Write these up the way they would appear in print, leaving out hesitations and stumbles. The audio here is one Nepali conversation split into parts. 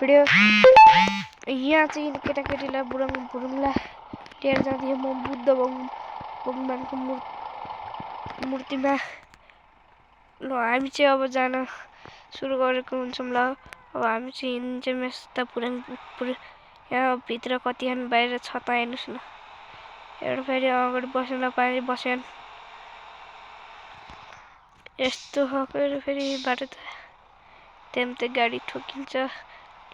भिडियो यहाँ चाहिँ केटाकेटीलाई बुढुङलाई लिएर जान्थ्यो म बुद्ध भगवानको मूर्तिमा। ल हामी चाहिँ अब जान सुरु गरेको हुन्छौँ। ल अब हामी चाहिँ हिँड्छौँ यस्ता यहाँ भित्र कति बाहिर छ त हेर्नुहोस् न। एउटा फेरि अगाडि बस्न नपाए बस्यान् यस्तो हकेर फेरि बाटो त गाडी ठोकिन्छ,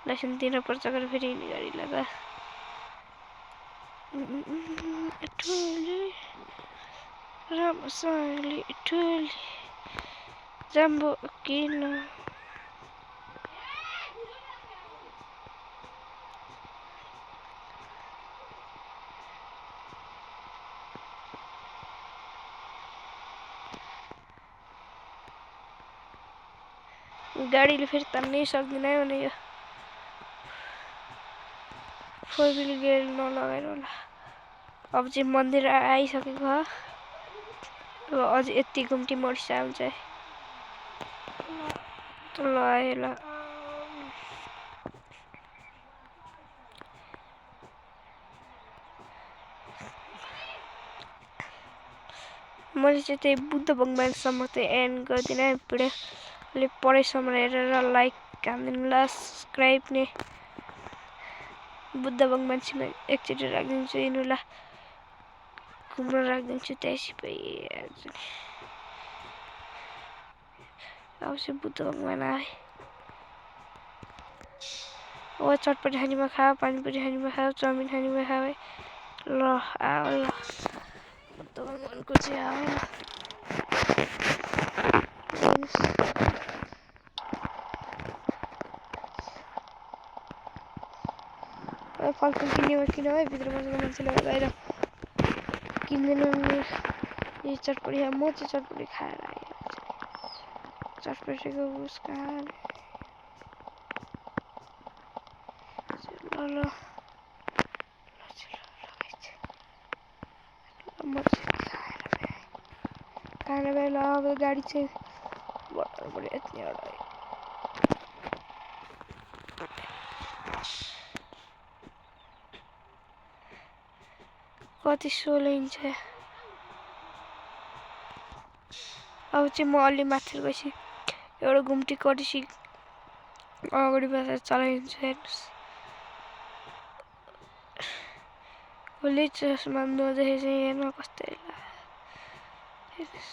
लाइसेन्स दिन पर्छ गरेर फेरि हिँड्ने गाडीलाई त राम्रोसँगले ठुली जाम्बो किन गाडीले फेरि तान्नै सक्दैन भने यो 4 व्हिल गियर नलगाएर होला। अब चाहिँ मन्दिर आइसकेको हो। अब अझ यति घुम्टी मर्सा हुन्छ ल आयो ल। मैले चाहिँ त्यही बुद्ध भगवानसम्म चाहिँ एन्ड गर्दिनँ भिडियोले पढाइसम्म हेरेर लाइक हानिदिनु ल, सब्सक्राइब नि बुद्ध भगवानसँग एकचोटि राखिदिन्छु यिनीहरूलाई घुम्न राखिदिन्छु त्यसै अब चाहिँ बुद्ध भगवान आए। ओ चटपटी खानेमा खाऊ, पानीपुरी खानेमा खाऊ, चाउमिन खानेमा खाऊ है। ल आऊ ल बुद्ध भगवानको चाहिँ आयो। फलफुल किन्ने किन है, भित्र बसेको मान्छेले बाहिर किन्दैन। यही चटपटी म चाहिँ चटपटी खाएर आएँ। चटपटीको उस कहाँ ल म चाहिँ खाएर ल अब गाडी चाहिँ बढ्यो यति एउटा कति 16 इन्च। अब चाहिँ म अलि माथि गएपछि एउटा घुम्टी कटेपछि अगाडि बसेर चलाइदिन्छु हेर्नुहोस्। कसले चस्मा नदेखे चाहिँ हेर्न कस्तो हेर्नुहोस्।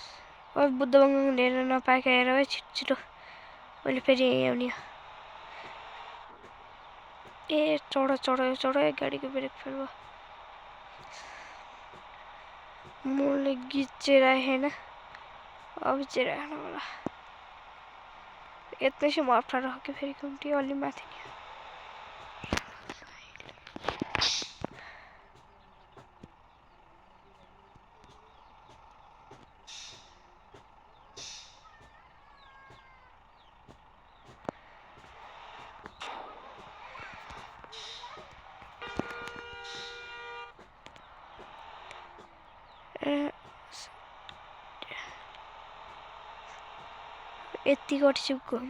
अब बुद्ध भगवान हेर्न नपाएका हेर है छिटो मैले फेरि यहीँ आउने। ए चढ गाडीको ब्रेक फेल भयो। मुले गिचेर आएन अब चाहिँ राख्नु होला। यत्नैसम्म अप्ठ्यारो हो कि फेरि घुम्टी अलि माथि नि यति कटिछु घुम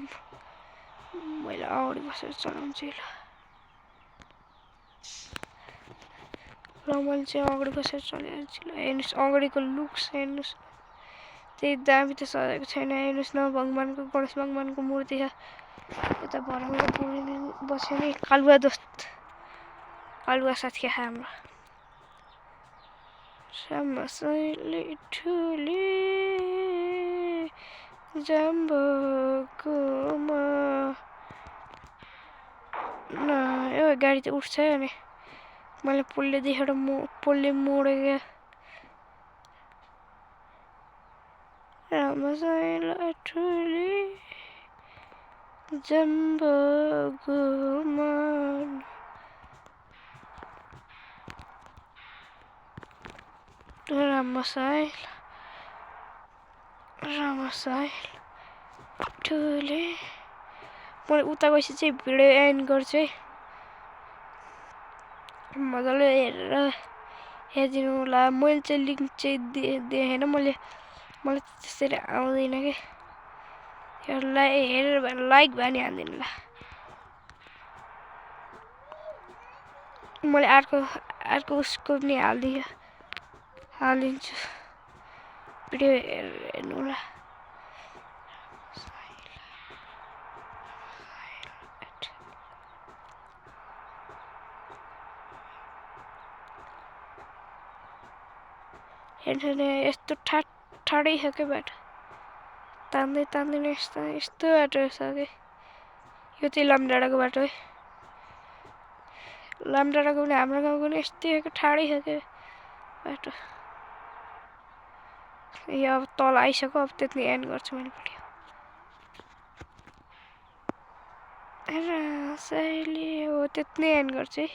मैले अगाडि बसेर चलाउँछु ल मैले चाहिँ अगाडि बसेर चलाइहाल्छु ल। हेर्नुहोस् अगाडिको लुक्स हेर्नुहोस् त्यही दामी त सजाएको छैन हेर्नुहोस् न। भगवानको गणेश भगवानको मूर्ति छ यता भरौँला बस्यो नि कालुवा साथी हाम्रो राम्रोसँगले ठुली जाम्बोको न यो गाडी त उठ्छ नि। मैले पुलले देखेर पुलले मोडेको राम्रोसँगले ठुली जाम्बोको राम्रोसँगले ठुले मैले उता गएपछि चाहिँ भिडियो एन्ड गर्छु है। मजाले हेरेर हेरिदिनु होला। मैले चाहिँ लिङ्क चाहिँ देखेन मलाई त्यसरी आउँदैन कि। हेरेर लाइक भयो नि हानिदिनु ल। मैले अर्को उसको पनि हालिदिन्छु भिडियो हेर्नु होला। हेर्नु नि यस्तो ठाडै छ क्या बाटो, तान्दै यस्तो बाटो छ कि यो चाहिँ लामडाँडाको बाटो है। लामडाँडाको पनि हाम्रो गाउँको पनि यस्तै हो, ठाडै छ क्या बाटो। यो अब तल आइसक्यो, अब त्यति एन्ड गर्छु मैले भिडियो। हेर सहिले हो, त्यति नै एन्ड गर्छु है।